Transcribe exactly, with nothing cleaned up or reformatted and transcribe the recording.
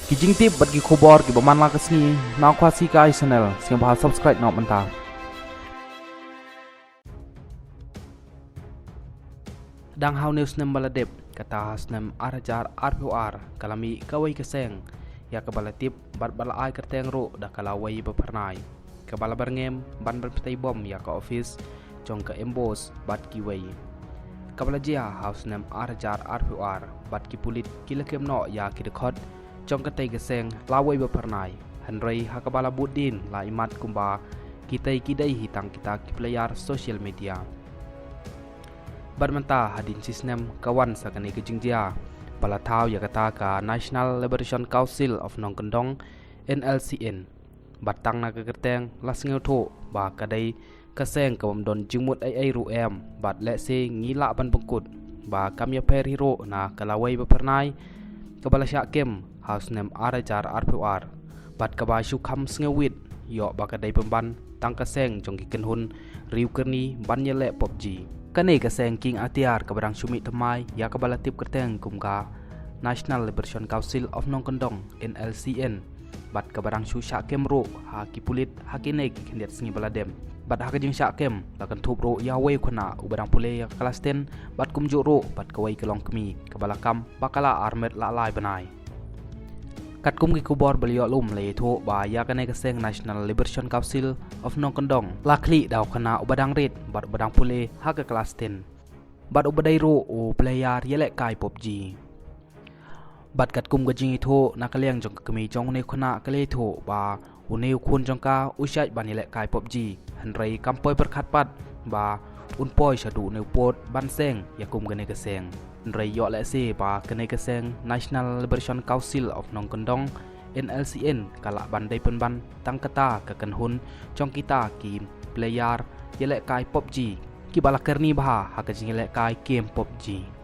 Ki jingtip bad ki khubor kiba man la ka sngi na Khasi Kai Channel, sngewbha subscribe noh mynta. Dang ha une u snem ba la dep, kata ha snem ar hajar arphew ar, ka la mih kawei ka seng ïa kaba la tip bad ba la ai kyrteng ruh da ka Lawei Baphyrnai, kaba la byrngem ban ban pynthei bom ïa ka office jong ka MBOSE bad kiwei. Kaba la jia ha u snem ar hajar arphew ar, bad ki pulit ki la kem noh ïa ki dkhot jong katei ka seng Lawei Baphyrnai. Hynrei ha kaba la bud dien la imat kumba kitei ki dei hi tang kita ki player social media. Bad mynta hadien shi snem ka wan sa kane ka jingjia ba la thaw ïa kata ka National Liberation Council of Nongkyndong, NLCN. Bad tang na ka kyrteng la sngewthuh ba ka dei ka seng ka bym don jingmut ei ei ruh em, bad lehse ngi lah ban pynkut ba kam ïapher hi ruh na ka Lawei Baphyrnai kaba la shah kem ha u snem ar hajar arphew ar, bad kaba shu kham sngewwit ïoh ba ka dei pynban tang ka seng jong ki kynhun riewkyrni ban ïaleh PUBG. Kane ka seng king atiar kaba dang shu mih thymmai ïa kaba la tip kyrteng kum ka National Liberation Council of Nongkyndong, NLCN, bad kaba dang shu shah kem ruh ha ki pulit ha kine ki khyndiat sngi ba la dep. Bad ha ka jingshah kem la kynthup ruh ïa uwei u khynnah uba dang pule ïa ka klas ten, bad kumjuh ruh bad kawei ka longkmie kaba la kam ba ka la armet la lai bnai. Katkum ki khubor ba la ïoh lum la ïathuh ba ïa kane ka seng National Liberation Council of Nongkyndong la khlieh da u khynnah uba dang rit bad uba dang pule ha ka klas ten, bad uba dei ruh u player ïalehkai PUBG. Bad katkum ka jingïathuh na ka liang jong ka kmie jong une u khynnah ka la ïathuh ba une u khun jong ka u shait ban ïalehkai PUBG, hynrei kam poi pyrkhat pat ba un poi shaduh une u pud ban seng ïa kum kane ka seng. Hynrei ïoh lehse ba kane ka seng National Liberation Council of Nongkyndong, NLCN, ka lah ban dei pynban tang kata ka kynhun jong kita ki player ïalehkai PUBG kiba la kyrni bha ha ka jingïalehkai game PUBG.